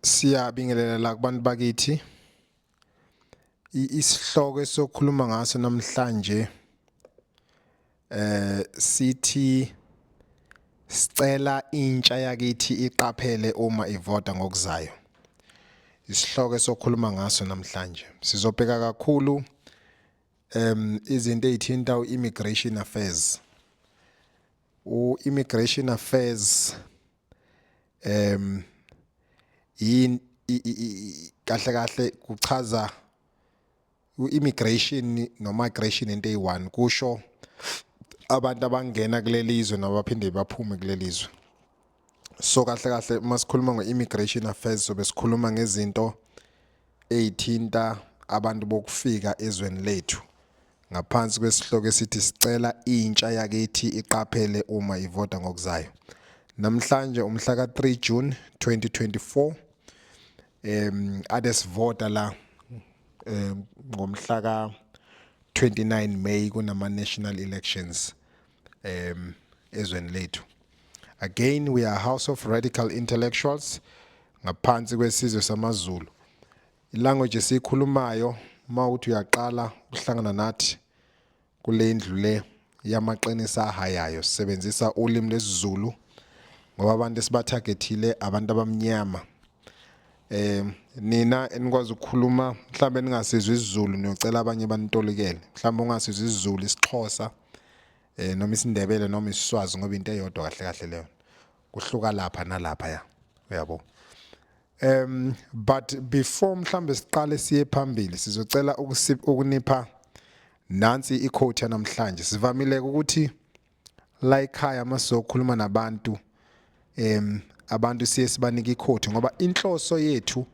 Siyabingelela la kubantu bakithi. Isihloko esokhuluma ngaso namhlanje sithi sicela intsha yakithi iqaphele uma ivota ngokuzayo. Isihloko esokhuluma ngaso namhlanje sizobheka kakhulu izinto ezithinta u-immigration affairs. U-immigration affairs yin kahle kahle kuchaza u-immigration no-migration, into eyi-one, kusho abantu abangena kuleli zwe nabaphinde baphume kuleli zwe. So kahle kahle masikhuluma ngo-immigration affairs, sobe sikhuluma ngezinto ey'thinta abantu bokufika ezweni lethu ngaphansi kwesihloko esithi sicela intsha yakithi iqaphele uma ivota ngokuzayo. Namhlanje umhla ka-3 June 2024, ade sivota la ngomhla ka-29 May, kunama national elections ezweni lethu. Again, we are House of Radical Intellectuals ngaphansi kwesizwe samaZulu. Ilanguage esikhulumayo, mawuthi uyaqala ukuhlangana nathi kule ndlu le yamaqiniso ahayayo, sisebenzisa ulimi lwesiZulu ngoba abantu esibatargethile abantu abamnyama. Nina enikwazi ukukhuluma, mhlambe ningasizwe isiZulu, niyocela abanye banitolikele. Mhlambe ungasizwe isiZulu, isiXhosa noma isiNdebele noma isiSwazi, ngoba into eyodwa kahle kahle leyo, kuhluka lapha nalapha ya, uyabo. But before mhlambe siqale siye phambili, sizocela ukunipha nansi iquote namhlanje. Sivamile ukuthi la ekhaya masizokhuluma nabantu, abantu siye sibanike iquote ngoba inhloso yethu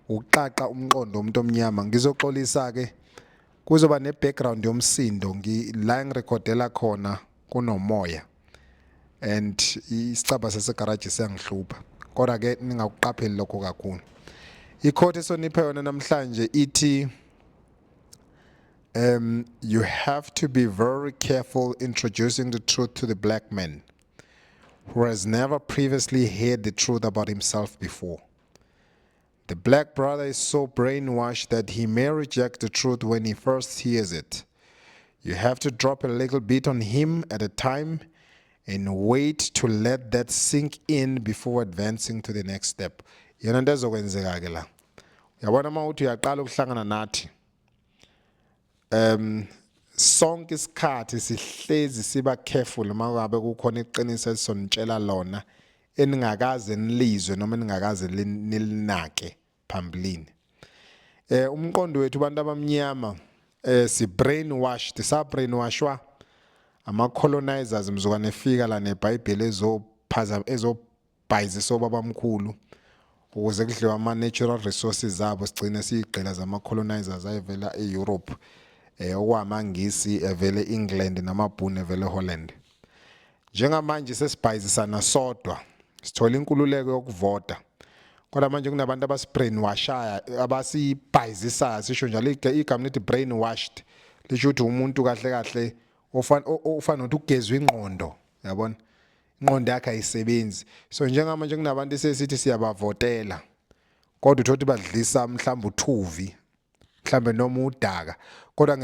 ukuqaqa umqondo womuntu omnyama. Ngizoxolisa ke, kuzoba ne background yomsindo la ngirekhodela khona kunomoya and isicabha sasegaraji siyangihlupha, kodwa ke ningakuqapheli lokho kakhulu. Iquote esoniphe yona namhlanje ithi "You have to be very careful introducing the truth to the black man who has never previously heard the truth about himself before. The black brother is so brainwashed that he may reject the truth when he first hears it. You have to drop a little bit on him at a time and wait to let that sink in before advancing to the next step." Yona into ezokwenzeka ke la. Uyabona, uma uthi uyaqala ukuhlangana nathi, sonke isikhathi sihlezi siba careful uma ngabe kukhona iqiniso esonitshela lona eningakaze nilizwe noma eningakaze nilinake phambilini. Umqondo wethu abantu abamnyama si brainwashed, sa brainwashwa ama colonizers mzukwane efika la neBhayibheli ezophaza ezobhayizisa obabamkhulu ukuze kudliwe ama natural resources abo, sigcine siyigqila zama colonizers ayevela eEurope, okwamangisi evele England namabhunu evele Holland. Njengamanje sesibhayizisana sodwa, sithola inkululeko yokuvota, kodwa manje kunabantu abasibrainwashaya, abasibhayizisayo, sisho njalo. Igama lithi brainwashed lisho ukuthi umuntu kahle kahle ofana nokuthi ugezwe ingqondo, yabona, ingqondo yakhe ayisebenzi. So njengamanje kunabantu esesithi siyabavotela, kodwa uthothi badlisa mhlawumbe uthuvi, mhlambe noma udaka, kodwa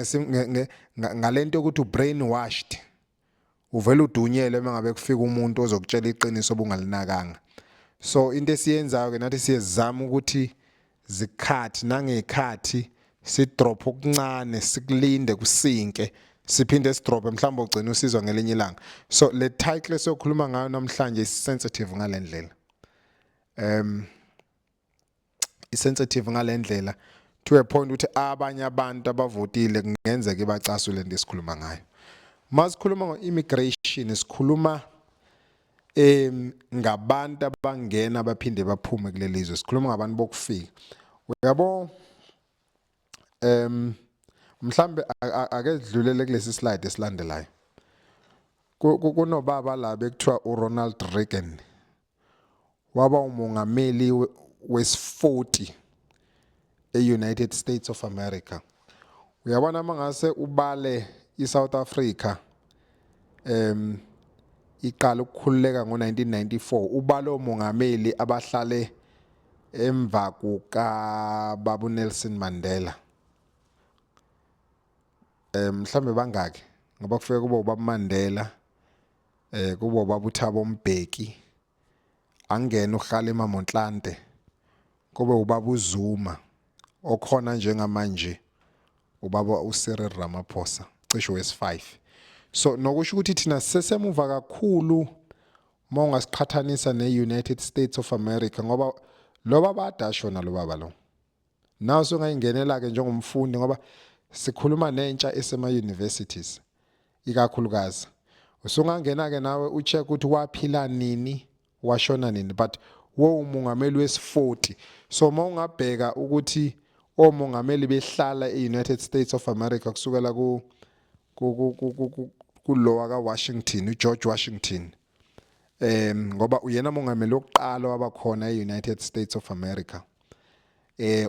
ngalento yokuthi ubrainwashed, uvela udunyele uma ngabe kufika umuntu ozokutshela iqiniso obungalinakanga. So into esiyenzayo ke nathi, siyezama ukuthi zikhathi nangekhathi sidrop okuncane, sikulinde kusinke, siphinde sidrope, mhlawumbe ugcina usizwa ngelinye ilanga. So le title esiyokhuluma ngayo namhlanje is sensitive ngalendlela, isensitive ngalendlela to a point ukuthi abanye abantu abavotile kungenzeka ibacasule lento esikhuluma ngayo. Masikhuluma ngo-immigration, sikhuluma ngabantu abangena baphinde baphume kuleli zwe, sikhuluma ngabantu bokufika, uyabo. Mhlambe ake sidlulele kulesi slide esilandelayo. Kunobaba la bekuthiwa uRonald Reagan, waba umongameli wesi-40 e-United States of America. Uyabona, mangase ubale iSouth Africa iqala ukukhululeka ngo1994, ubalo omongameli abahlale Emva kuka babu Nelson Mandela, mhlambe bangaki? Ngoba kufike kube ubaba Mandela, kube ubaba uThabo Mbeki, angena uKgalema Motlanthe, kube ubaba uZuma okhona njengamanje, ubaba uCyril Ramaphosa, cishe wesi5. So nokusho ukuthi thina sisesemuva kakhulu uma ungasiqhathanisa ne-United States of America, ngoba lo baba adashona lo baba lo. Nawe usungayingenela ke njengomfundi, ngoba sikhuluma nentsha esema universities ikakhulukazi. Usungangena ke nawe ucheck ukuthi waphila nini, washona nini, but wo umongameli wesi40. So uma ungabheka ukuthi omongameli behlala e-United States of America kusukela ku kulowa kaWashington, uGeorge Washington, ngoba uyena mongameli wokuqala wabakhona e-United States of America,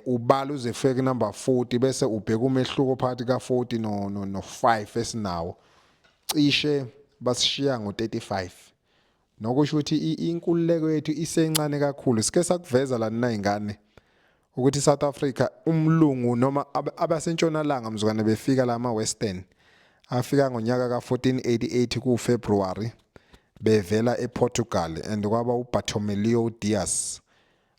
ubala uze ufike number 40, bese ubheka umehluko phakathi ka40 no 5 esinawo, cishe basishiya ngo35. Nokusho ukuthi inkululeko yethu isencane kakhulu. Sike sakuveza la nina ingane ukuthi South Africa, umlungu noma abasentshonalanga mzukwane befika la, ama western afika ngonyaka ka1488 ku February, bevela ePortugal, and kwaba uBartolomeu Dias.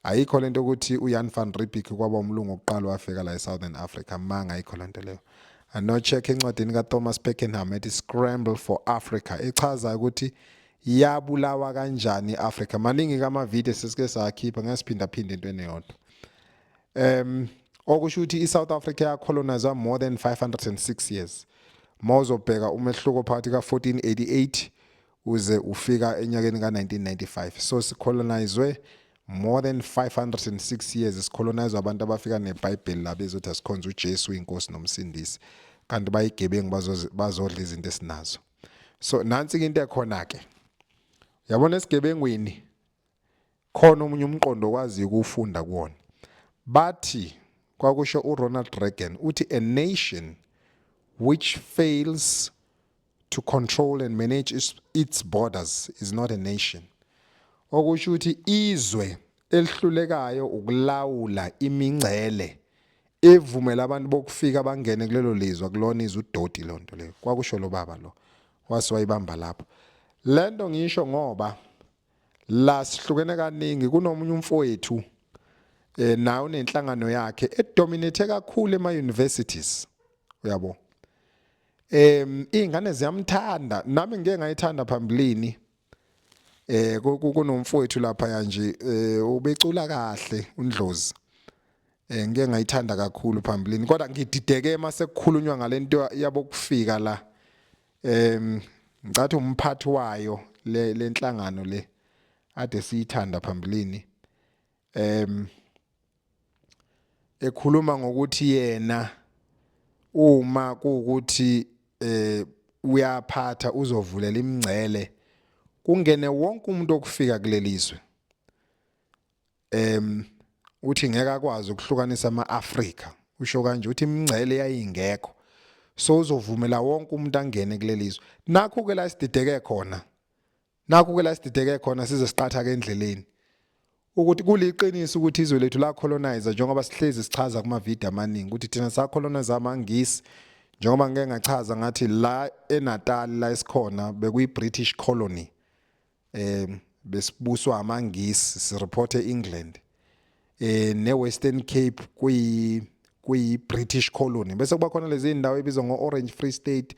Ayikho lento ukuthi uJan van Riebeeck kwaba umlungu oqala wafika la eSouthern Africa. Manga, ayikho lento leyo. Ano check encwadini kaThomas Pakenham ethi Scramble for Africa, echaza ukuthi yabulawa kanjani iAfrica. Maningi kama video sesike sakhipha, ngasiphinda phinda into eneyodwa. Okusho ukuthi iSouth Africa yacolonizwa more than 506 years. Mawuzobheka umehluko phakathi ka1488 uze ufika enyakeni ka1995, so sicolonizwe more than 506 years. Sicolonizwe abantu abafika neBhayibheli la, bezothi asikhonza uJesu inkosi nomsindisi, kanti bayigebengu, bazodla izinto esinazo. So nansi into ekhona ke, yabona, esigebengwini khona omunye umqondo okwaziyo ukufunda kuwona. Bathi kwakusho uRonald Reagan, uthi a nation which fails to control and manage its borders is not a nation. Okusho ukuthi izwe elihlulekayo ukulawula imingcele evumela abantu bokufika bangene kulelo lizwe, kulona izwe, udoti lonto leyo. Kwakusho lo baba lo, wase wayibamba lapho lento. Ngisho ngoba la sihlukene kaningi. Kunomunye umfowethu, naye unenhlangano yakhe edominate kakhulu ema universities, uyabo. Ingane ziyamthanda, nami ngike ngayithanda phambilini. Kunomfowethu lapha nje, ubecula kahle uNdlozi. Ngike ngayithanda kakhulu phambilini, kodwa ngidideke mase kukhulunywa ngalento yabo kufika la. Ngicathi umphathi wayo le lenhlangano le ade siyithanda phambilini, ekhuluma ngokuthi yena uma kuukuthi uyaphatha uzovulela imingcele kungene wonke umuntu okufika kulelizwe. Uthi ngeke akwazi ukuhlukanisa ama-Afrika, usho kanje, uthi imingcele yayingekho, so uzovumela wonke umuntu angene kulelizwe. Nakho ke la sidideke khona, nakho ke la sidideke khona, size siqatha ke endleleni ukuthi kuliqiniso ukuthi izwe lethu la colonize, njengoba sihlezi sichaza kuma video amaningi ukuthi thina sa colonize amaNgisi, njengoba ngike ngachaza ngathi la eNatal la esikhona bekuyi British colony, besibuswa amaNgisi, sireport eEngland, neWestern Cape kuyi British colony, bese kuba khona lezi indawo ebizwa ngo-Orange Free State,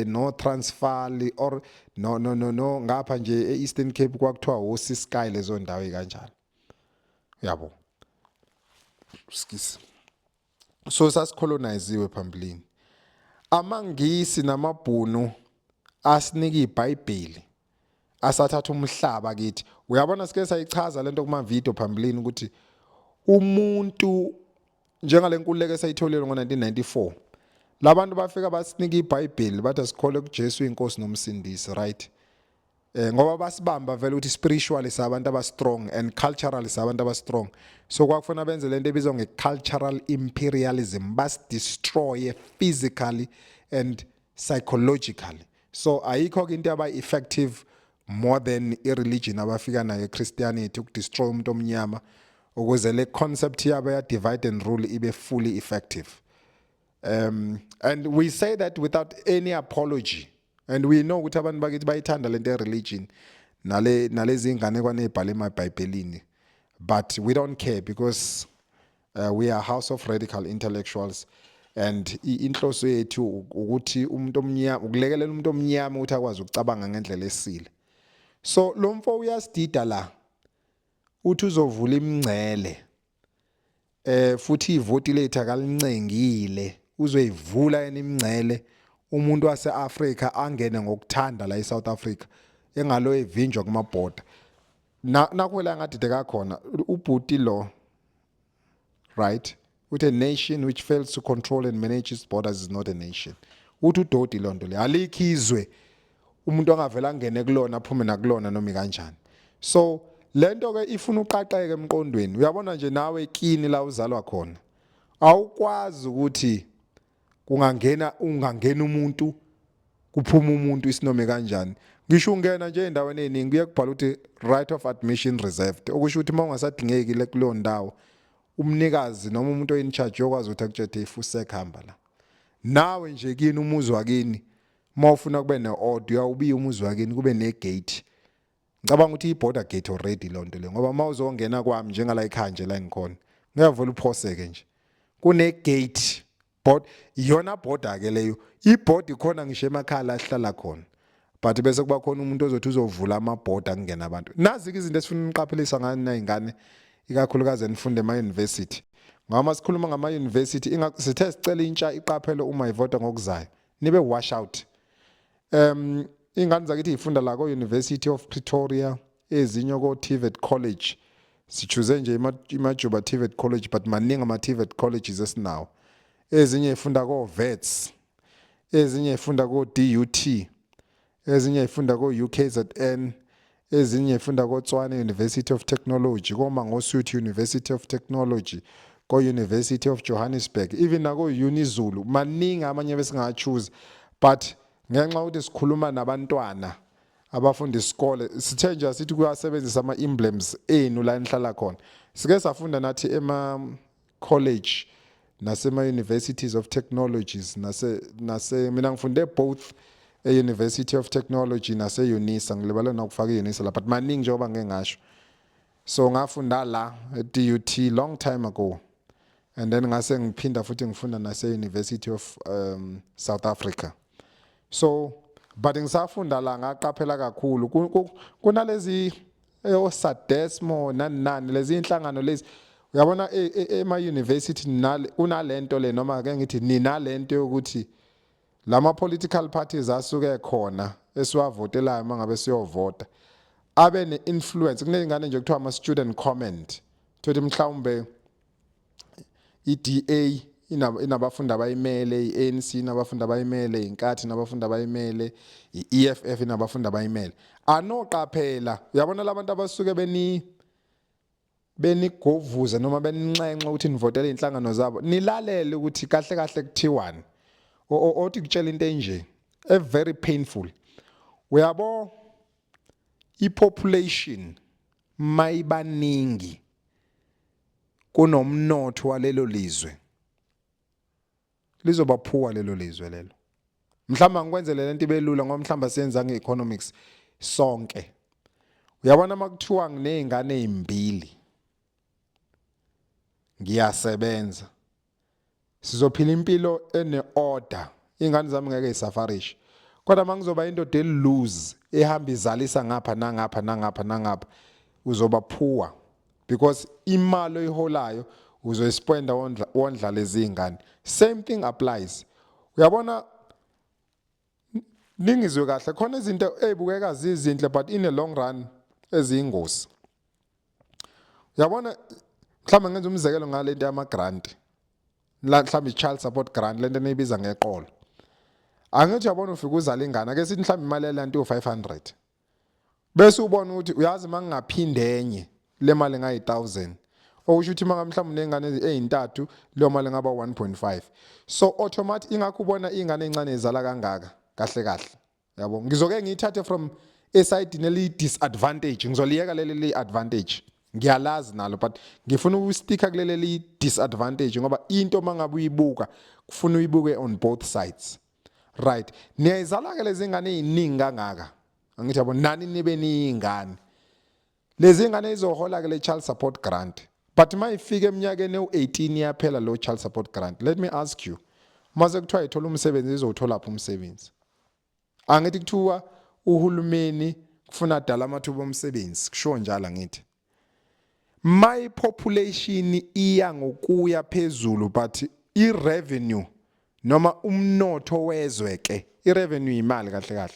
no Transvaal or no ngapha nje eEastern Cape kwakuthiwa oCiskei, lezo ndawo ekanjalo, yabo. Excuse. So sasicoloniziwe phambilini, amaNgisi namabhunu asinika iBhayibheli, asathatha umhlaba kithi, uyabona. Sike sayichaza lento kuma video phambilini ukuthi umuntu njengale nkululeko esayitholile ngo1994, labantu bafika basinika iBhayibheli, bathi asikhole kuJesu inkosi nomsindisi, right? Ngoba basibamba vele ukuthi spiritually sabantu aba strong and culturally sabantu aba strong, so kwakufuna benze lento ebizwa nge-cultural imperialism, bas destroy physically and psychologically. So ayikho ke into aba effective more than i-religion abafika nayo, Christianity, ukudestroy umuntu omnyama. Ukuze le concept yabo ya divide and rule ibe fully effective. And we say that without any apology. And we know ukuthi abantu bakithi bayithanda lento religion nale nalezi ingane ezibhala emaBhayibhelini. But we don't care because we are a house of radical intellectuals and inhloso yethu ukuthi umuntu omnyama, ukulekelela umuntu omnyama ukuthi akwazi ukucabanga ngendlela esile. So lo mfo uyasidida la, uthi uzovula imingcele, futhi ivoti lethu akalincengile, uzoyivula yena imingcele, umuntu waseAfrika angene ngokuthanda la eSouth Africa, engalo evinjwa kumabhoda. Na nakho la ngadideka khona ubhuti lo, right? Uthi, "A nation which fails to control and manage its borders is not a nation." Uthi udoti lonto le, alikho izwe umuntu angavela angene kulona, aphume nakulona noma kanjani. So lento ke ifuna uqaqeke emqondweni. Uyabona nje nawe kini la uzalwa khona, awukwazi ukuthi kungangena, ungangena umuntu, kuphuma umuntu isinome kanjani. Ngisho ungena nje endaweni eziningi, kuye kubhala ukuthi "right of admission reserved", okusho ukuthi uma ungasadingeki kuleyo ndawo, umnikazi noma umuntu oyin charge yokwazi ukuthi akutshele if usekuhamba la. Nawe nje kini, umuzi wakini, uma ufuna kube ne-order, uyawubiya umuzi wakini kube ne-gate. Ngicabanga ukuthi i-border gate already lonto le, ngoba uma uzongena kwami njengala ekhaya nje la ngikhona, ngiyavela uphoseke nje, kune-gate board, iyona border ke leyo. I-border ikhona ngisho emakhaya la sihlala khona, but bese kuba khona umuntu ozothi uzovula amabhoda kungena abantu. Nazi ke izinto esifuna uniqaphelisa ngani nayingane, ikakhulukazi enifunde ema-university, ngoba masikhuluma ngama-university, sithe sicela intsha iqaphele uma ivota ngokuzayo, nibe watch out. Ingane zakithi ifunda la ko-University of Pretoria, ezinye ko-TVET College. Sichoose nje iMajuba TVET College, but maningi ama-TVET colleges esinawo. Ezinye ifunda ko-Wits, ezinye ifunda ko-DUT, ezinye ifunda ko-UKZN, ezinye ifunda ko-Tshwane University of Technology, ko-Mangosuthu University of Technology, ko-University of Johannesburg, even nako-UniZulu. Maningi amanye besingachoose, but ngenxa yokuthi sikhuluma nabantwana abafunda isikole, sithe nje asithi kuyasebenzisa ama-emblems enu la enihlala khona. Sike safunda nathi ema-college nasema-universities of technologies, nase mina ngifunde both e-University of Technology nase-UNISA. Ngilibale nokufaka i-UNISA la, but maningi njengoba ngeke ngasho. So ngafunda la e-DUT long time ago, and then ngase ngiphinda futhi ngifunda nase-University of South Africa. So but ngisafunda la ngaqaphela kakhulu kunalezi oSADESMO nani nani, lezi inhlangano lezi, uyabona, ema university kunalento le, noma ke ngithi ninalento yokuthi lama political parties asuke khona esiwavotelayo, mangabe siyovota, abe ne-influence. Kuney'ngane nje kuthiwa ama-student comment, thothi mhlawumbe i-DA inabafundi abayimele, i-ANC inabafundi abayimele, iNkatha inabafundi abayimele, i-EFF inabafundi abayimele. Anoqaphela, uyabona labantu abasuke benigovuza noma beninxenxa ukuthi nivotele inhlangano zabo, nilalele ukuthi kahle kahle kuthiwani. Othi kutshela into enje a very painful, uyabo, i-population mayibaningi kunomnotho walelo lizwe, lizoba poor lelo lizwe lelo. Mhlawumbe angikwenzele lento ibe lula, ngoba mhlawumbe siyenza nge-economics sonke. Uyabona, makuthiwa nginezingane ezimbili, ngiyasebenza, sizophila impilo ene-order, ingane zami ngeke zisufferishe. Kodwa mangizoba indoda eloose, ehamba izalisa ngapha nangapha nangapha nangapha, uzoba poor because imali oyiholayo uzoyispenda wondla, wondla lezi ingane. Same thing applies, uyabona. Ningizwe kahle, khona izinto ezibukeka zizinhle but in the long run eziyingozi. Uyabona, mhlawumbe ngenza umzekelo ngalento yama grant la, mhlawumbe i-child support grant, lento eniyibiza ngeqolo. Angithi uyabona, ufika uzala ingane, ake sithi mhlawumbe imali yalanto u500, bese ubona ukuthi uyazi mangingaphinde enye le mali ngayi1000, okusho ukuthi manga mhlawumbe unengane ezintathu, leyo mali ngaba 1.5. So automatic, ingakho ubona ingane encane izala kangaka. Kahle kahle, yabo, ngizoke ngiyithathe from esayidini eli disadvantage, ngizoliyeka leli li advantage. Ngiyalazi nalo, but ngifuna ukusticka kuleli li disadvantage, ngoba into mangabe uyibuka kufuna uyibuke on both sides, right? Niyayizala ke lezi ngane eziningi kangaka, angithi yabo, nani nibe niyingane. Lezi ngane izohola ke le child support grant, but mayifika eminyakeni ewu18 iyaphela lo child support grant. Let me ask you, mase kuthiwa ithola umsebenzi, izowuthola phi umsebenzi? Angithi kuthiwa uhulumeni kufuna adala amathuba omsebenzi, kusho njalo angithi? My population iya ngokuya phezulu, but i-revenue noma umnotho wezwe ke, i-revenue imali kahle kahle,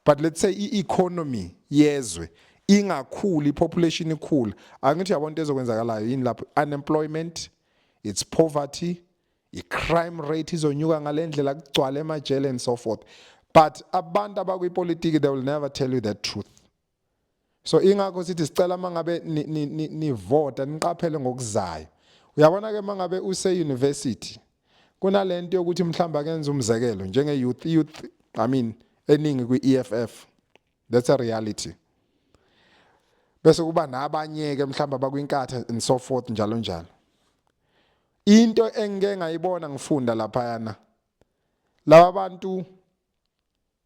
but let's say i-economy yezwe ingakhuli, i-population ikhula, angithi yabona into ezokwenzakalayo yini lapho? Unemployment, it's poverty, i-crime rate izonyuka ngalendlela, kugcwale emajele and so forth. But abantu abakwipolitiki, they will never tell you the truth. So ingakho sithi sicela mangabe nivota niqaphele ngokuzayo. Uyabona ke, mangabe use university, kunalento yokuthi mhlamba kenza umzekelo njenge youth, I mean, eningi kwi-EFF, that's a reality, bese kuba nabanye ke mhlamba abakwinkatha and so forth, njalo njalo. Into engike ngayibona ngifunda laphayana, laba bantu,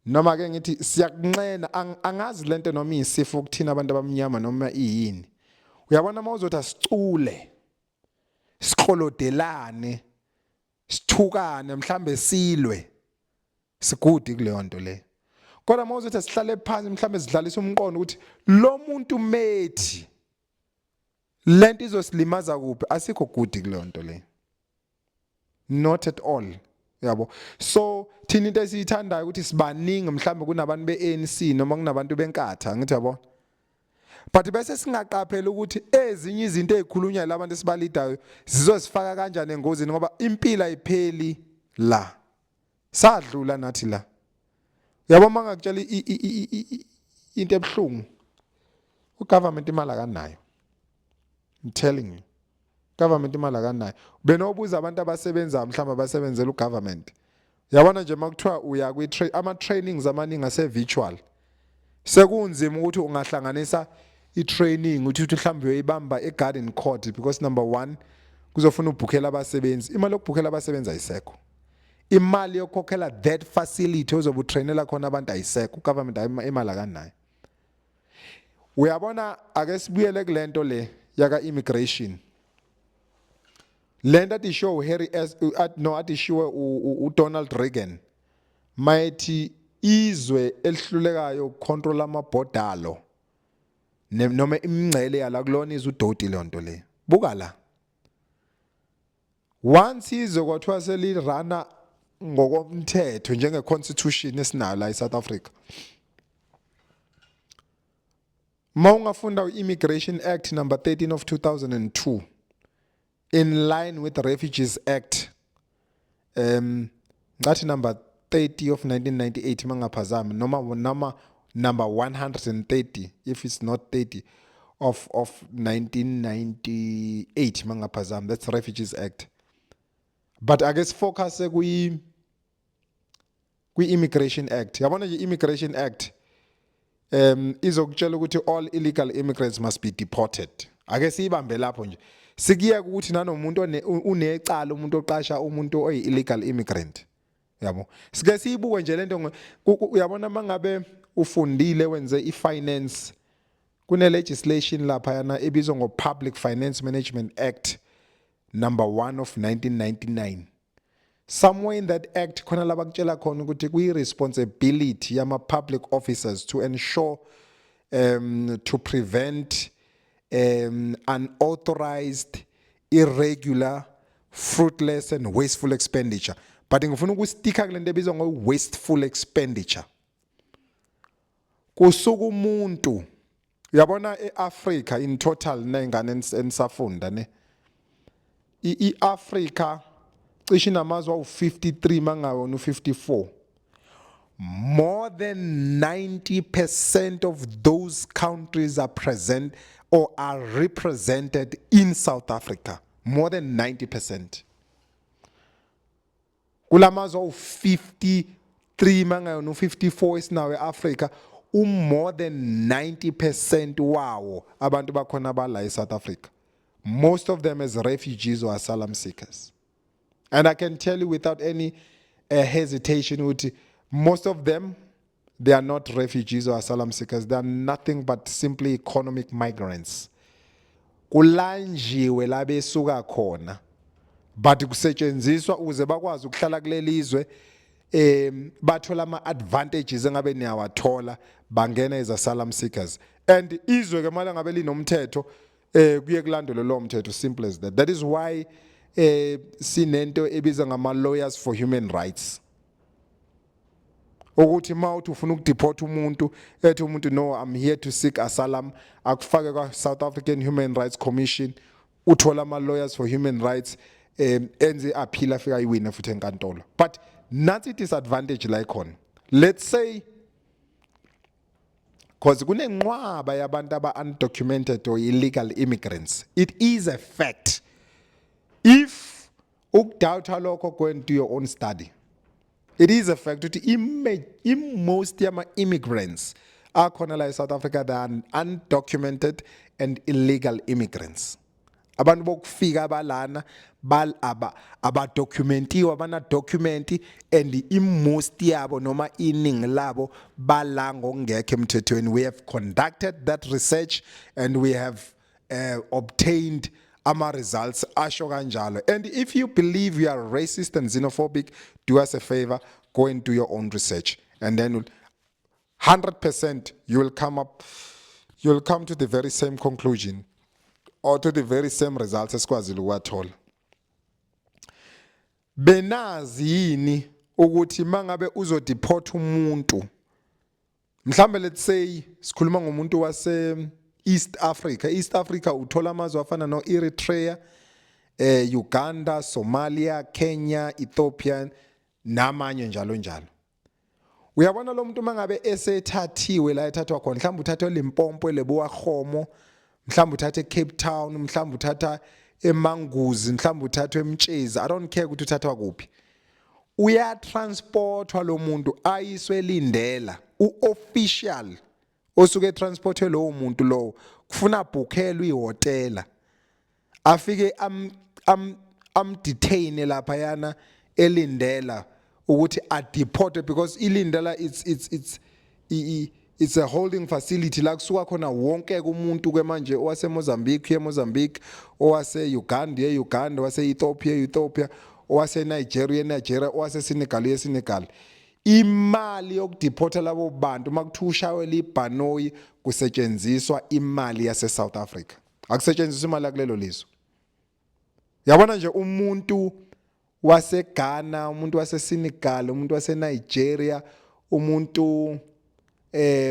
noma ke ngithi siyakunxena, angazi lento noma iyisifo kuthina abantu abamnyama noma iyini. Uyabona, uma uzothi asicule, siklolodelane, sithukane, mhlambe silwe, sigudi kuleyo nto le. Kodwa uma uzothi sihlale phansi, mhlambe sidlalisa umqondo ukuthi lo muntu methi lento izosilimaza kuphi, asikho good kuleyo nto le, not at all, yabo. So thina into esiyithandayo ukuthi sibaningi mhlambe kunabantu beANC noma kunabantu benkatha, ngithi yabo, but bese singaqaphela ukuthi ezinye izinto ezikhulunywa labantu esibalidayo zizosifaka kanjani engozini, ngoba impilo ayipheli la, sadlula nathi la, yabo. Mangakutshela into ebhlungu, ugovernment imali akanayo. I'm telling you, government imali akanayo. Benobuza abantu abasebenzayo, mhlawumbe abasebenzela ugovernment. Yabona nje, makuthiwa uya kwi ama trainings amaningi ase virtual, sekunzima ukuthi ungahlanganisa i-training uthi mhlawumbe uyoyibamba e-Garden Court, because number 1, kuzofuna ubhukhela abasebenzi. Imali yokubhukhela abasebenzi ayisekho, imali yokukhokhela that facility ozobe utrainela khona abantu ayisekho. Ugovernment imali akanayo. Uyabona, ake sibuyele kulento le yaka immigration, lento athi show Harry S at no, athi sure uDonald Reagan mayethi izwe elihlulekayo ukucontrol amabhodalo noma imingcele yala kulona izwe udoti. Lonto le, buka la, once izwe kwathiwa selirana ngokomthetho njenge constitution esinayo la eSouth Africa, mawungafunda i-Immigration Act number 13 of 2002 in line with the Refugees Act, ngathi number 30 of 1998 mangaphazami, noma number 130, if it's not 30 of 1998 mangaphazami, that's Refugees Act. But ake sifocus kwi Immigration Act. Yabona nje, Immigration Act izokutshela ukuthi all illegal immigrants must be deported. Ake siyibambe lapho nje, sikuyeka ukuthi nanomuntu unecala, umuntu oqasha umuntu oyi illegal immigrant, yabo. Sike siyibuke nje lento. Uyabona, mangabe ufundile, wenze ifinance, kune legislation lapha yana ebizwa ngo Public Finance Management Act number 1 of 1999. Somewhere in that act khona la bakutshela khona ukuthi kuyi responsibility yama public officers to ensure to prevent unauthorized, irregular, fruitless and wasteful expenditure. But ngifuna ukusticka kulento ebizwa ngo wasteful expenditure. Kusuka umuntu, uyabona, eAfrica in total, nengane enisafunda ne, iAfrica cishe inamazwe awu53 mangawona u54. More than 90% of those countries are present or are represented in South Africa. More than 90% kulamazwe awu53 mangayona u54 esinawo eAfrica. More than 90% wawo abantu bakhona bala eSouth Africa, most of them as refugees or asylum seekers. And I can tell you without any hesitation ukuthi most of them, they are not refugees or asylum seekers. They are nothing but simply economic migrants. Kulanjiwe la besuka khona, but kusetshenziswa ukuze bakwazi ukuhlala kulelizwe, bathola ama advantages engabe niyawathola, bangena as asylum seekers. And izwe ke manje ngabe linomthetho, kuye kulandelwe lo mthetho, simple as that. That is why sinento ebiza ngama lawyers for human rights, ukuthi mawuthi ufuna ukudeport umuntu, ethi umuntu, "No, I'm here to seek asylum," akufake kwa South African Human Rights Commission, uthola ama lawyers for human rights, enze appeal, afika ayiwina futhi enkantolo. But nansi disadvantage la ikhona. Let's say, because kunenqwaba yabantu aba undocumented or illegal immigrants, it is a fact. If ukudoubta lokho, go and do your own study. It is a fact ukuthi most yama immigrants akhona la eSouth Africa, they are undocumented and illegal immigrants. Abantu bokufika balana bal aba abadocumentiwe, abana document, and imost yabo noma iningi labo bala ngokungekho emthethweni. We have conducted that research and we have obtained ama results asho kanjalo. And if you believe you are racist and xenophobic, do us a favor, go and do your own research, and then 100% you will come to the very same conclusion or to the very same results esikwazile ukuwathola. Benazi yini ukuthi mangabe uzodeport umuntu, mhlambe let's say sikhuluma ngomuntu wase East Africa? East Africa uthola amazwe afana no Eritrea, Uganda, Somalia, Kenya, Ethiopia namanye njalo njalo. Uyabona lo muntu mangabe esethathiwe la ethathwa khona, mhlawumbe uthathwe eLimpopo, eLebowakgomo, mhlawumbe uthathe eCape Town, mhlawumbe uthatha eManguzi, mhlawumbe uthathwe eMtshezi, I don't care ukuthi uthathwa kuphi, uyatransportwa lo muntu ayiswe eLindela. Uofficial osuke transportwe lowo muntu lowo kufuna abhukhelwe ihotela, afike am detain lapha yana eLindela ukuthi adeport, because iLindela it's a holding facility la kusuka khona wonke umuntu ke manje, owase Mozambique uye Mozambique, owase Uganda uye Uganda, owase Ethiopia Ethiopia, owase Nigeria uye Nigeria, owase Senegal uye Senegal. Imali yokudeporta labo bantu, makuthiwa ushayela ibhanoyi, kusetshenziswa imali yase South Africa, akusetshenziswa imali yakulelo lizwe. Yabona nje umuntu waseGhana, umuntu waseSenegal, umuntu waseNigeria, umuntu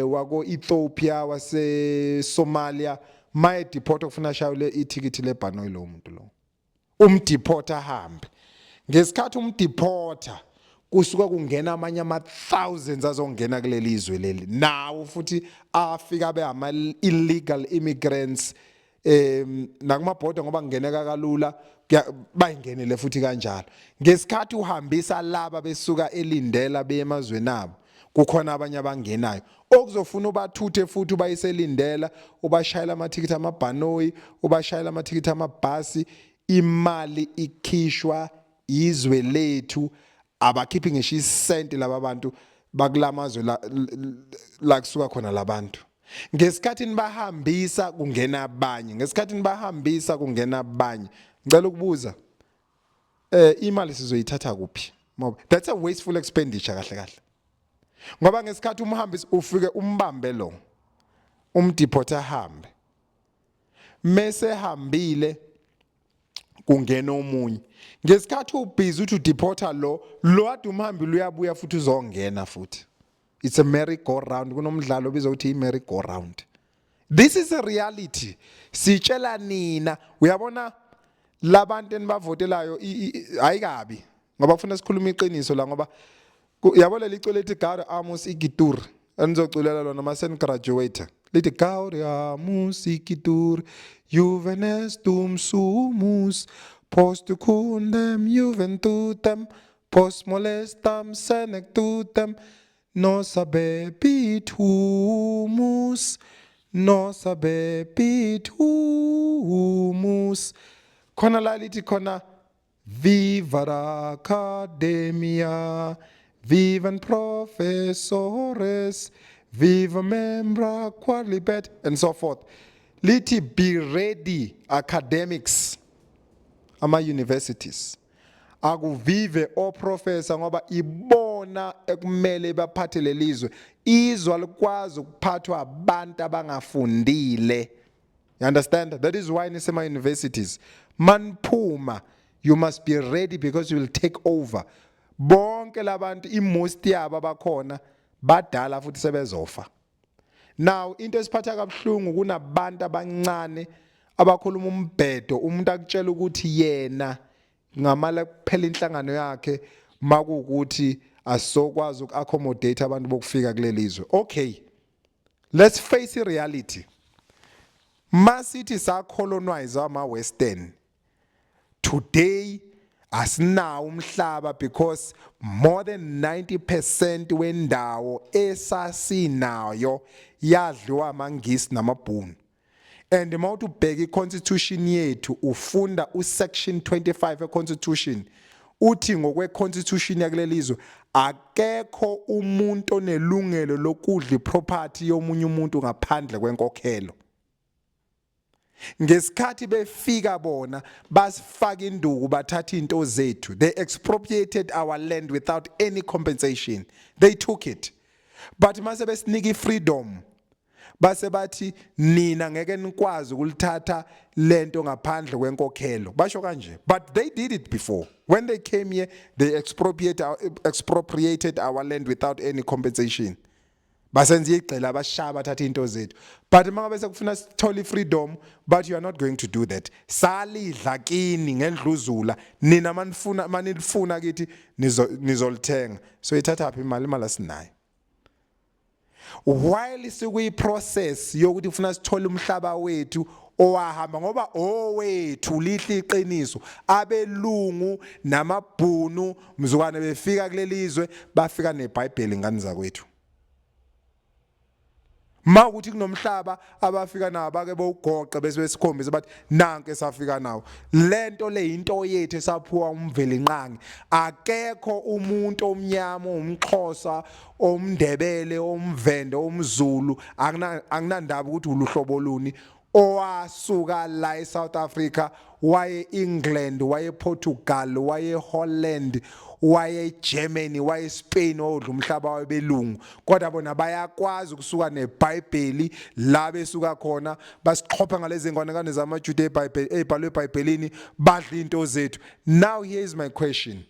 wako Ethiopia, wase Somalia, maye deport kufuna shayele ithikithi lebhanoyi lo muntu lo, umdeporta ahambe. Ngesikhathi umdeporta kusuka kungena amanye ama thousands azongena kuleli zwe leli, nawo futhi afika be ama illegal immigrants, nakumabhoda ngoba kungeneka kalula, bayingenele futhi kanjalo. Ngesikhathi uhambisa laba besuka eLindela beye emazweni abo, kukhona abanye abangenayo okuzofuna ubathuthe futhi ubayise eLindela, ubashayela amathikithi amabhanoyi, ubashayela amathikithi amabhasi. Imali ikhishwa izwe lethu, abakhiphi ngisho isenti laba bantu bakulamazwe la kusuka khona labantu. Ngesikhathi nibahambisa kungena abanye, ngesikhathi nibahambisa kungena abanye. Ngicela ukubuza, imali sizoyithatha kuphi? Ngoba that's a wasteful expenditure kahle kahle, ngoba ngesikhathi umhambisi ufike umbambe lo, umdeport ahambe, mase hambile kungena omunye. Ngesikhathi ubhizi uthi udeporta lo, lo ade umhambile uyabuya futhi uzongena futhi. It's a merry go round. Kunomdlalo obizwa ukuthi i merry go round. This is a reality sitshela nina. Uyabona labantu enibavotelayo, ayikabi ngoba kufuna sikhuluma iqiniso la, ngoba yabo leli culo lethi "Gaudeamus Igitur" enizoculela lona mase nigraduate, lithi "Gaudeamus igitur, juvenes dum sumus, post jucundam juventutem, post molestam senectutem." Nos habebit humus, nos habebit humus. Khona la lithi khona Viva Academia, vivan professores, viva membra qualibet and so forth. Lithi be ready academics, ama universities. Akuvive oprofessor ngoba ibona ekumele baphathe lelizwe. Izwe alikwazi ukuphathwa abantu abangafundile. You understand? That is why nisema universities. Manphuma, you must be ready because you will take over. Bonke labantu imost yabo abakhona badala futhi sebezofa. Now into esiphatha kabuhlungu kunabantu abancane abakhuluma umbhedo, umuntu akutshela ukuthi yena ngamala kuphela inhlangano yakhe makuwukuthi asizokwazi ukuaccommodate abantu bokufika kuleli zwe. Okay. Let's face reality. Masithi sacolonize ama western. Today asinawo umhlaba because more than 90% wendawo esasinayo yadliwa amaNgisi namabhunu. And mawuthi ubheka iconstitution yethu, ufunda usection 25 econstitution, uthi ngokweconstitution yakulelizwe akekho umuntu onelungelo lokudla iproperty yomunye umuntu ngaphandle kwenkokhelo. Ngesikhathi befika bona basifaka induku, bathatha into zethu. They expropriated our land without any compensation. They took it. But mase besinika ifreedom, base bathi nina ngeke nikwazi ukulithatha lento ngaphandle kwenkokhelo, basho kanje. But they did it before. When they came here, they expropriated our land without any compensation. Basenza igcela, abashaya, bathatha into zethu. But mangabe sekufuna sithole freedom, but you are not going to do that. Salidla kini ngendluzula, nina manifuna manilifuna kithi nizolithenga. So ithatha phi imali? Imali asinayo. While sikuyi process yokuthi ufuna sithole umhlaba wethu owahamba ngoba owethu, lihle iqiniso, abelungu namabhunu mzukwane befika kulelizwe bafika neBhayibheli, ngani zakwethu. Mawukuthi kunomhlaba abafika nawo, bake bowugoqe bese besikhombisa, bathi nanke safika nawo. Lento le into yethu esaphiwa uMvelinqangi. Akekho umuntu omnyama, umXhosa, omNdebele, omVende, omZulu, akunandaba ukuthi uluhlobo luni, owasuka la eSouth Africa waye England, waye Portugal, waye Holland, waye Germany, waye Spain, odla umhlaba wabelungu. Kodwa bona bayakwazi ukusuka neBhayibheli la besuka khona, basixhopha ngalezi ngane zamaJuda eBhayibheli ezibhalwe eBhayibhelini, badla into zethu. Now here is my question.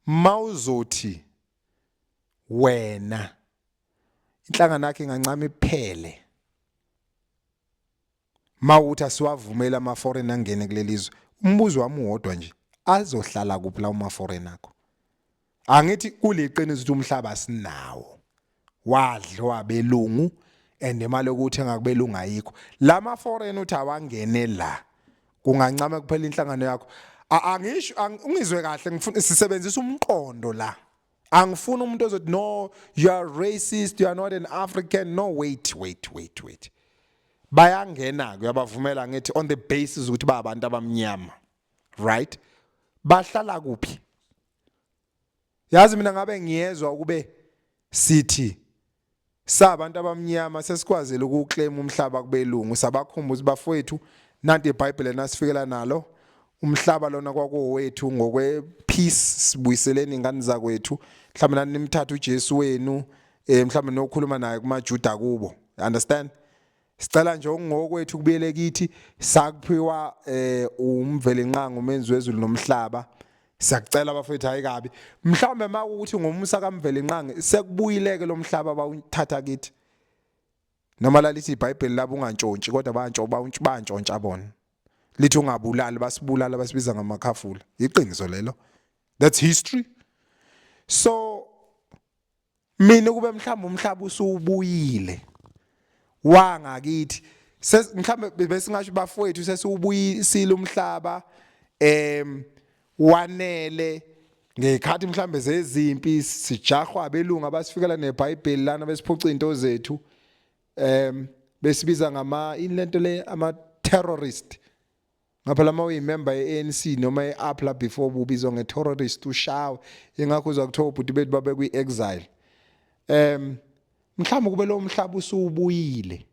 Mawuzothi wena inhlangano yakhe ingancama iphele mawuthi asiwavumela ama foreign angene kulelizwe, umbuzo wami uwodwa nje: azohlala kuphi lawo ma foreign akho? Angithi kuliqiniso ukuthi umhlaba sinawo, wadliwa belungu, and imali yokuthenga kubelungu ayikho. Lama foreign uthi awangene la, kungancama kuphela inhlangano yakho. Angisho, ungizwe kahle, ngifuna sisebenzisa umqondo la. Angifuni umuntu ozothi, "No, you are racist, you are not an African." No, wait, wait, wait, wait. Bayangena, kuyabavumela ngithi on the basis ukuthi ba abantu abamnyama, right? Bahlala kuphi? Yazi mina ngabe ngiyezwa ukube sithi sabantu abamnyama sesikwazile ukuclaim umhlaba kubelungu, sabakhumbuza, bafowethu, nanti iBhayibheli nasifikela nalo, umhlaba lona kwakuwethu, ngokwe peace sibuyiseleni ingane zakwethu, mhlawumbe nani nimthatha uJesu wenu, mhlawumbe nokukhuluma naye kumaJuda kubo, understand? Sicela nje okungokwethu kubuyele kithi, sakuphiwa uMvelinqangi umenzi wezulu nomhlaba. Siyakucela bafethu, hayi kabi, mhlawumbe makuthi ngomusa kaMvelinqangi sekubuyileke lo mhlaba bawuthatha kithi, noma lalithi iBhayibheli labo ungantshontshi, kodwa bayantshontsha bona. Lithi ungabulali, basibulala, basibiza ngamakhafula. Iqiniso lelo, that's history. So mina kube mhlawumbe umhlaba usubuyile wangakithi, mhlawumbe besingasho, bafowethu, sesiwubuyisile umhlaba, wanele. Ngekhathi mhlambe zezimpi sijahwa abelungu abasifikela neBhayibheli lana besiphuca izinto zethu, besibiza ngama ini lento le, ama terrorist. Ngapha lama uyimember ye-ANC noma ye-APLA before ubizwa nge-terrorist, ushawe. Ingakho uzwa kuthiwa ubhuti bethu babe kwi-exile. Mhlawumbe kube lo mhlaba usubuyile,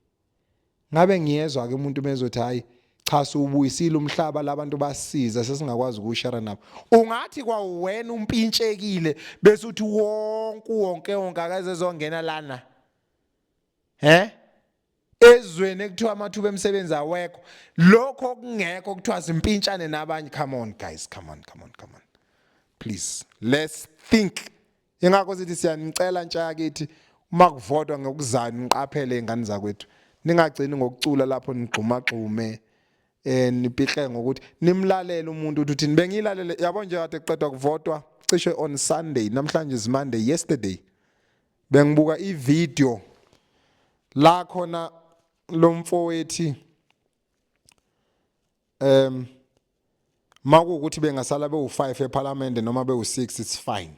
ngabe ngiyezwa ke umuntu mezothi, "Hayi cha, siwubuyisile umhlaba, labantu basiza, sesingakwazi ukushare nabo." Ungathi kwawena umpintshekile bese uthi wonke wonke wonke akaze ezongena lana he ezweni ekuthiwa amathuba emisebenzi awekho, lokho kungekho kuthiwa simpintshane nabanye. Come on guys, come on, come on, come on, please, let's think. Ingakho sithi siyanicela, ntsha yakithi, uma kuvotwa ngokuzayo niqaphele ingane zakwethu, ningagcini ngokucula lapho nigxuma gxume, nipihle ngokuthi nimlalele umuntu ukuthi uthini. Bengilalele yabo nje kade kuqedwa kuvotwa cishe on Sunday, namhlanje is Monday, yesterday bengibuka ivideo la khona lo mfowethu, makuwukuthi bengasala bewu5 eParliament noma bewu6, it's fine,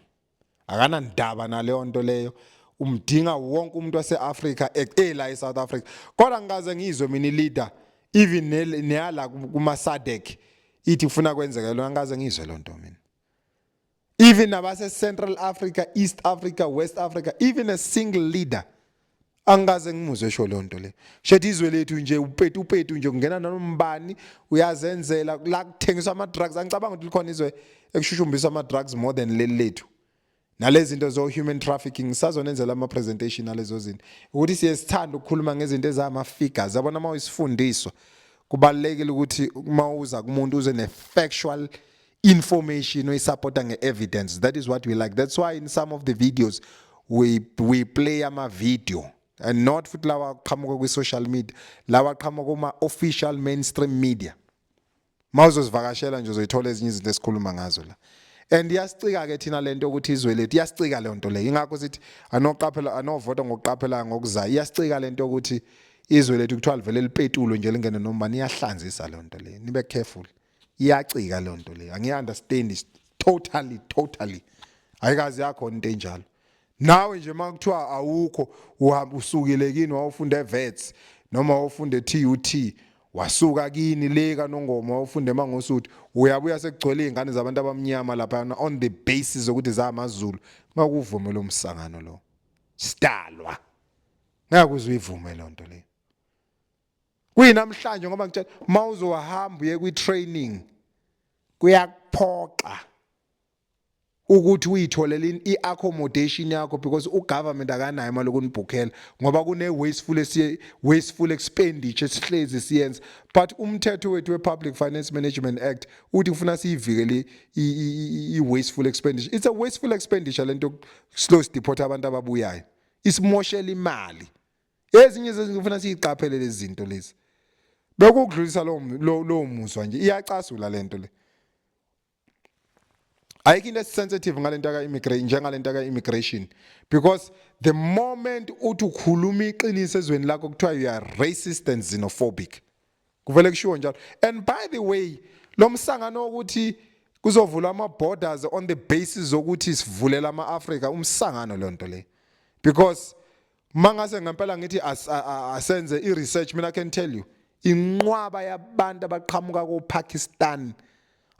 akanandaba naleyo nto leyo, umdinga wonke umuntu waseAfrica ela eSouth Africa. Kodwa ngikaze ngizwe mina leader, even neyala kuma SADC, ithi ufuna kwenzeka lo, angikaze ngizwe lo nto mina. Even nabase Central Africa, East Africa, West Africa, even a single leader angikaze ngimuzwe esho leyo nto le. Shethi izwe lethu nje upetu upetu nje, kungena noma uyazenzela la, kuthengiswa ama drugs. Angicabanga ukuthi likhona izwe ekushushumbiswa ama drugs more than leli lethu, nalezi zinto zo human trafficking. Sazonenzela ama presentation nalezo zinto, ukuthi siye sithanda ukukhuluma ngezinto ezama figures, yabona. Uma uyisifundiswa kubalekile ukuthi uma uza kumuntu uze ne factual information oyisupporta nge-evidence. That is what we like. That's why in some of the videos we play ama video and not futhi lawa aqhamuka kwi-social media, lawa aqhamuka kuma-official mainstream media. Mawuzozivakashela nje uzoyithola ezinye izinto esikhuluma ngazo la. And iyasicika ke thina lento ukuthi izwe lethu, iyasicika leyo nto leyo. Ingakho sithi anoqaphela, anovota ngokuqaphela ngokuzayo. Iyasicika lento ukuthi izwe lethu kuthiwa livele lipetulo nje, lingene noma niyahlanzisa leyo nto leyo. Nibe careful, iyacika leyo nto leyo. Angiyi-understand totally, totally. Ayikazi yakho into enjalo. Nawe nje makuthiwa awukho, uhamba usukile kini, wawufunda eWits noma wawufunda eTUT, wasuka kini le kaNongoma, wawufunda eMangosuthu, uyabuya sekugcwele izingane zabantu abamnyama lapha on the basis ukuthi zamaZulu, makuvume lo msangano lo sidalwa, ngeke uze uyivume lo nto le. Kuyinamhlanje ngoba ngitshela, mawuzohamba uye kwi-training, kuyakuphoqa ukuthi uyitholele i-accommodation yakho because ugovernment akanayo imali yokunibhukhela, ngoba kune wasteful expenditure esihlezi siyenza. But umthetho wethu we-Public Finance Management Act uthi kufuna siyivikele i-wasteful expenditure. It's a wasteful expenditure lento, slow deport abantu ababuyayo, isimoshela imali. Ezinye zezinto kufuna siyiqaphele lezi zinto lezi. Bekukudlulisa lo muzwa nje, iyacasula lento le. Ayikho into sensitive ngalento ka immigration njengalento ka immigration, because the moment uthi ukhuluma iqiniso ezweni lakho, kuthiwa you are racist and xenophobic, kuvele kushiwo njalo. And by the way, lo msangano ukuthi kuzovulwa ama borders on the basis zokuthi sivulela ama-Afrika, umsangano leyo nto le, because mangase ngempela ngithi asenze i-research, mina I can tell you inqwaba yabantu abaqhamuka ko-Pakistan,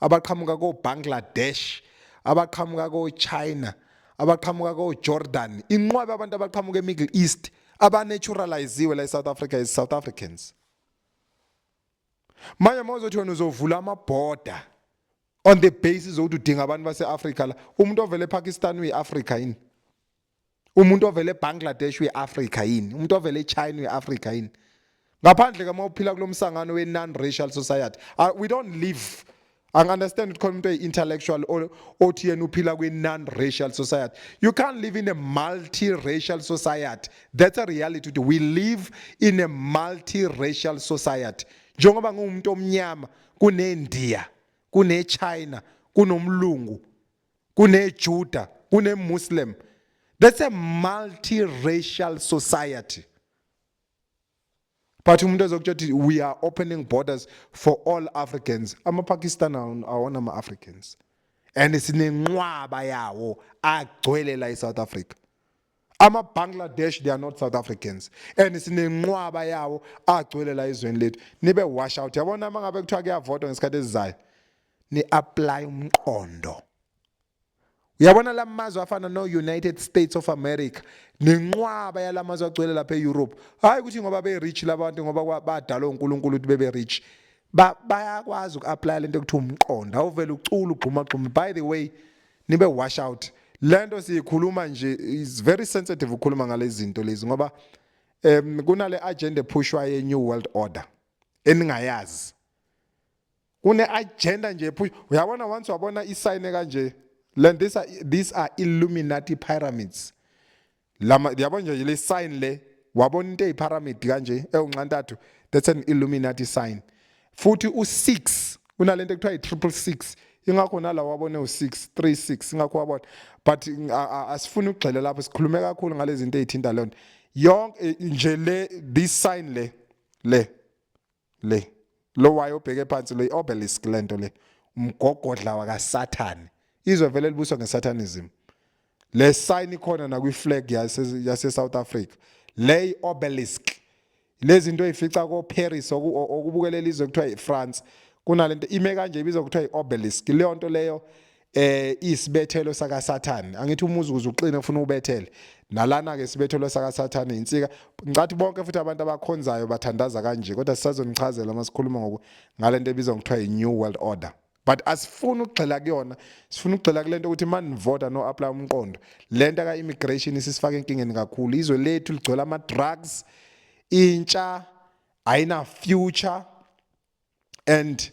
abaqhamuka ko-Bangladesh, abaqhamuka ko-China, abaqhamuka ko-Jordan, inqwaba abantu abaqhamuka e-Middle East abanaturaliziwe la e-South Africa as South Africans. Manje mawuzothi wena uzovula amabhoda on the basis ukuthi udinga abantu base-Afrika la, umuntu ovele ePakistan uyi-Afrika yini? Umuntu ovele eBangladesh uyi-Afrika yini? Umuntu ovele eChina uyi-Afrika yini? Ngaphandle kama uphila kulomsangano we-non-racial society. We don't live, angi-understand ukuthi khona umuntu oyi-intellectual othi yena uphila kwi-non-racial society. You can't live in a multi-racial society. That's a reality ukuthi we live in a multi-racial society. Njengoba ngiwumuntu omnyama, kuneNdiya, kune-China, kunomlungu, kuneJuda, kune-Muslim. That's a multi-racial society. But umuntu ezokutshela ukuthi we are opening borders for all Africans, ama-Pakistan awona ama-Africans. And sinenqwaba yawo agcwele la eSouth Africa. Ama Bangladesh, they are not South Africans, and sinenqwaba yawo agcwele la ezweni lethu. Nibe wash out, yabona, mangabe kuthiwa kuyavotwa ngesikhathi esizayo, ni apply umqondo. Uyabona lamazwe afana no United States of America nenqwaba yalamazwe agcwele lapha eEurope, hayi ukuthi ngoba be rich labantu, ngoba badalwa uNkulunkulu ukuthi bebe rich, ba bayakwazi ukuapply lento ekuthiwa umqondo. Awuvela ucula ugxuma gxuma. By the way, nibe wash out, lento siyikhuluma nje is very sensitive ukukhuluma ngalezi zinto lezi, ngoba kunale agenda ephushwa ye New World Order eningayazi. Kune agenda nje ephush, uyabona, once wabona isign kanje, then these are Illuminati pyramids lama. Yabona nje le sign le, wabona into eyipyramid kanje ewunxantathu, that's an Illuminati sign. Futhi u6 kunalento ekuthiwa i666, ingakho nala wabone u6 36, ingakho wabona. But asifuni ukugxila lapho, sikhulume kakhulu ngalezi zinto ezithinta leyo nto yonke nje le. This sign le lo wayo obheke phansi, le obelisk, lento le umgogodla wakaSathane. Izwe vele libuswa ngesatanism. Le sign ikhona na kwi flag yase South Africa, le obelisk. Lezi zinto ezifica ko Paris, okubukelela izwe kuthiwa iFrance, kunalento ime kanje ibizwa kuthiwa iobelisk. Leyo nto leyo isibethelo saka Satan. Angithi umuzi ukuze uqine ufuna ubethele nalana ke, isibethelo saka Satan, insika. Ngicathi bonke futhi abantu abakhonzayo bathandaza kanje, kodwa sisazonichazela masikhuluma ngoku ngalento ebizwa ngokuthiwa i-New World Order. But asifuni ukugxila kuyona, sifuna ukugxila kulento ukuthi manivota no apply umqondo. Lento ka immigration isifaka enkingeni kakhulu. Izwe lethu ligcwele ama drugs, intsha ayina future. And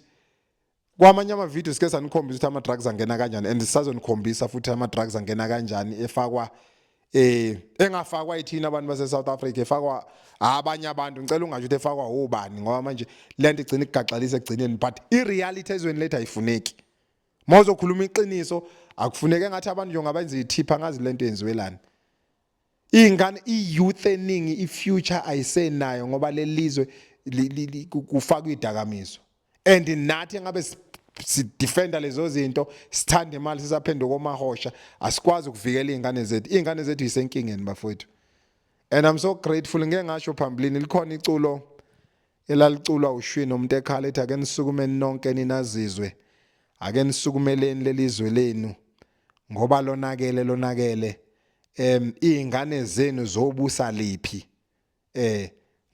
kwamanye ama-video sike sanikhombisa ukuthi ama-drugs angena kanjani, and sisazonikhombisa futhi ama-drugs angena kanjani, efakwa engafakwa ithina abantu base South Africa, efakwa abanye abantu. Ngicela ungasho ukuthi efakwa ubani, ngoba manje lento igcina ikugaxalisa egcineni. But i-reality ezweni lethu ayifuneki. Mawuzokhuluma iqiniso, akufuneke ngathi abantu nje ngabenza ithipha ngazi lento yenziwelani. Ingane, i-youth eningi, i-future ayisenayo, ngoba lelizwe kufakwa idakamizwa, and nathi ngabe sidefenda lezo zinto, sithanda imali, sisaphenduka omahosha, asikwazi ukuvikela izingane zethu. Izingane zethu isenkingeni, bafowethu, and I'm so grateful. Ngeke ngasho phambilini, likhona iculo elaliculwa uShwi nomuntu ekhala ethi, "Ake nisukumeni nonke ninazizwe, ake nisukumeleni lelizwe lenu, ngoba lonakele, lonakele. Izingane zenu zobusa liphi,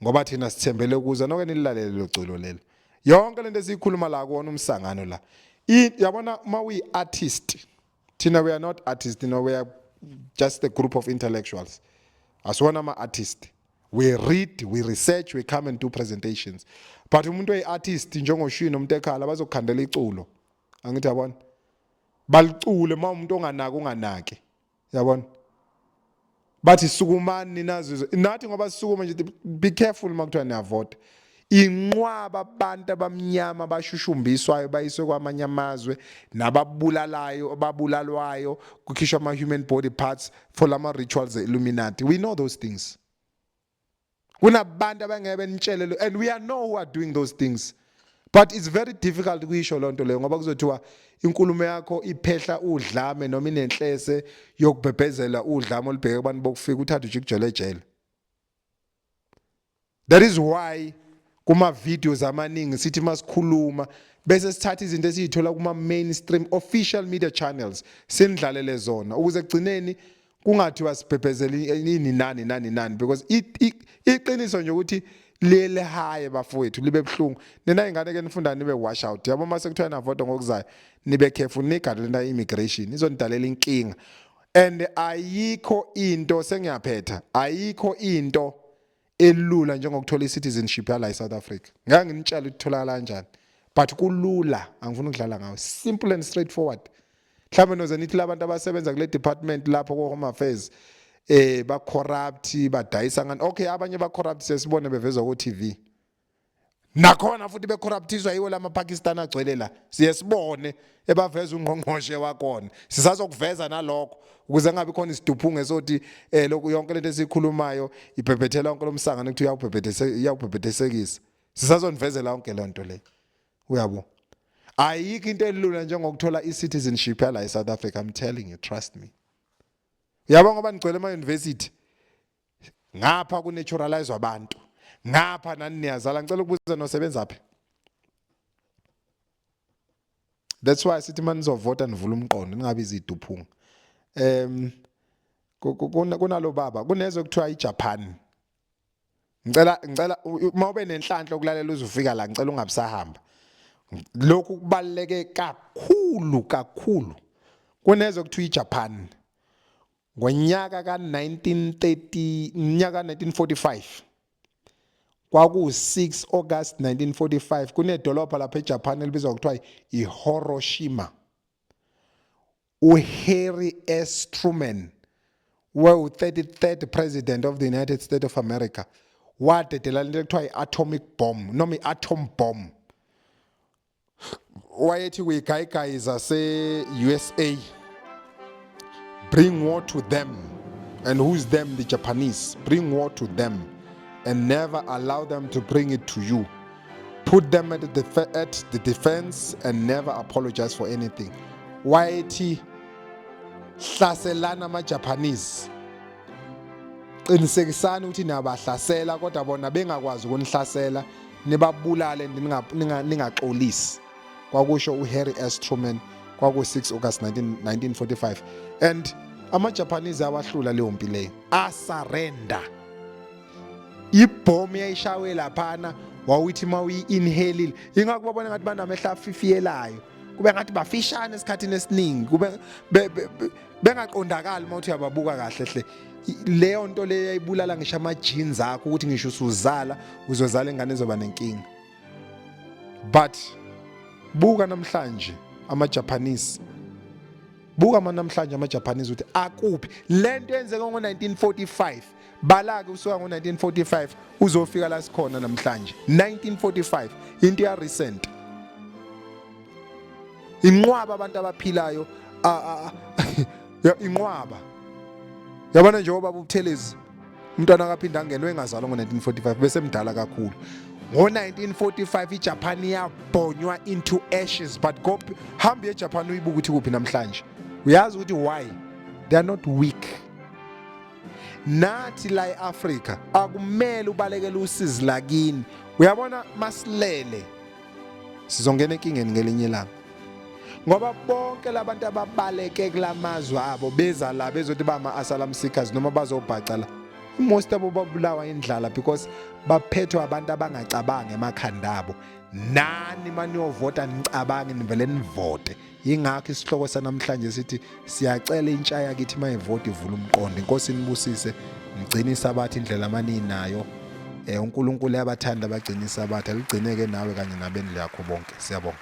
ngoba thina sithembele kuza noke?" Nilalele lo culo lelo. Yonke lento esiyikhuluma la kuwona umsangano la. Yabona, uma uyi artist, thina we are not artists, we are just a group of intellectuals. Asiwona ama artist. We read, we research, we come and do presentations. But umuntu oyi-artist njengoShwi nomuntu ekhala, bazokukhandela iculo, angithi yabona, balicule. Uma umuntu onganaki, unganaki, yabona, bathi, "Sukumani ninazo." Nathi ngoba sisukuma nje, be careful uma kuthiwa niyavota. Inqwaba abantu abamnyama bashushumbiswayo, bayiswe kwamanye amazwe, nababulalayo, ababulalwayo, kukhishwa ama-human body parts for lama rituals e-Illuminati. We know those things. Kunabantu abangeke benitshele and we are know who are doing those things, but it's very difficult kuyisho lonto leyo, ngoba kuzothiwa inkulumo yakho iphehla udlame noma inenhlese yokubhebhezela udlame olubheke kubantu bokufika, uthathe ujikujele ejele. That is why kuma videos amaningi sithi masikhuluma bese sithatha izinto esizithola kuma mainstream official media channels, sinidlalele zona, ukuze egcineni kungathiwa sibhebhezela ini nani nani nani, because iqiniso nje ukuthi lele haye, bafowethu, libe buhlungu. Nina ingane ke nifunda, nibe wash out, yabo. Mase kuthiwa navota ngokuzayo, nibe careful, nigade lento immigration izonidalela inkinga. And ayikho into, sengiyaphetha, ayikho into elula njengokuthola i-citizenship yala eSouth Africa. Ngeke nginitshele ukuthi itholakala kanjani, but kulula, angifuni ukudlala ngawo. Simple and straightforward. Mhlawumbe noze nithi labantu abasebenza kule department lapho ko Home Affairs ba corrupt, badayisa ngani. Okay, abanye ba corrupt, sesibone bevezwa ko TV, nakhona futhi becorruptiswa yiwo lama Pakistan agcwele la. Siye sibone ebaveza ungqongqoshe wakhona. Sisazokuveza nalokho ukuze ngabe khona isiduphunge sothi lokhu yonke lento esikhulumayo ibhebhethela yonke lomsangano kuthi uyawubhebhethese, iyawubhebhethesekisa. Sisazonivezela yonke lento le, uyabo. Ayikho into elula njengokuthola i-citizenship yala e-South Africa. I'm telling you, trust me. Uyabona, ngoba nigcwele ema-university ngapha, kunaturalize abantu ngapha, nani niyazala. Ngicela ukubuza, nosebenza phi? That's why sithi manizovota nivula umqondo, ningabi iziduphunga. Kunalo baba kunezwe kuthiwa iJapan. Ngicela uma ube nenhlanhla ukulalela uzufika la, ngicela ungabisahamba. Lokhu kubaluleke kakhulu kakhulu. Kunezwe kuthiwa iJapan, ngonyaka ka-1930, nyaka 1945, kwaku-6 August 1945, kunedolobha lapha eJapan elibizwa kuthiwa iHiroshima. uHarry S Truman, wewu-33rd President of the United States of America, wadedela lento ekuthiwa i-atomic bomb noma i-atom bomb. Wayethi kuyigayigayi zase-USA, "Bring war to them." And who's them? The Japanese. "Bring war to them and never allow them to bring it to you. Put them at the defense and never apologize for anything." Wayethi hlaselana ama-Japanese, qinisekisani ukuthi niyabahlasela kodwa bona bengakwazi ukunihlasela, nibabulale, ningaxolisi. Kwakusho uHarry S Truman, kwaku-6 August 19, 1945. And ama-Japanese awahlula leyo mpi leyo, asurrender. Ibhomu yayishawe laphana, wawuthi uma uyi-inhalile, ingakho babona ngathi banamehlo afifiyelayo, kube ngathi bafishane esikhathini esiningi, kube bengaqondakali uma uthi uyababuka kahle hle. Leyo nto leyo yayibulala ngisho ama-genes akho, ukuthi ngisho usuzala uzozala ingane ezoba nenkinga. But buka namhlanje ama-Japanese, buka namhlanje ama-Japanese ukuthi akuphi. Lento yenzeka ngo-1945, balake usuka ngo-1945 uzofika la sikhona namhlanje. 1945, into ya recent. Inqwaba abantu abaphilayo, inqwaba. Yabona nje obaba uButhelezi, umntwana akaphinda angene, engazalwa ngo-1945, bese mdala kakhulu. Ngo-1945 iJapan yabhonywa into ashes, but go hambe eJapan uyibuka ukuthi kuphi namhlanje. Uyazi ukuthi why? They are not weak. Nathi la eAfrika akumele ubalekele usizi lakini. Uyabona, masilele sizongena enkingeni ngelinye ilanga, ngoba bonke labantu ababaleke kulamazwe abo beza la bezothi bama asylum seekers noma bazobhaca la, most abo babulawa indlala because baphethwe abantu abangacabangi emakhanda abo. Nani maniyovota nicabange, nivele nivote. Ingakho isihloko sanamhlanje sithi siyacela intsha yakithi mayivota ivula umqondo. Inkosi nibusise, ngigcina isabatha indlela maninayo. UNkulunkulu uyabathanda abagcina isabatha. Ligcineke nawe kanye nabendlu yakho bonke. Siyabonga.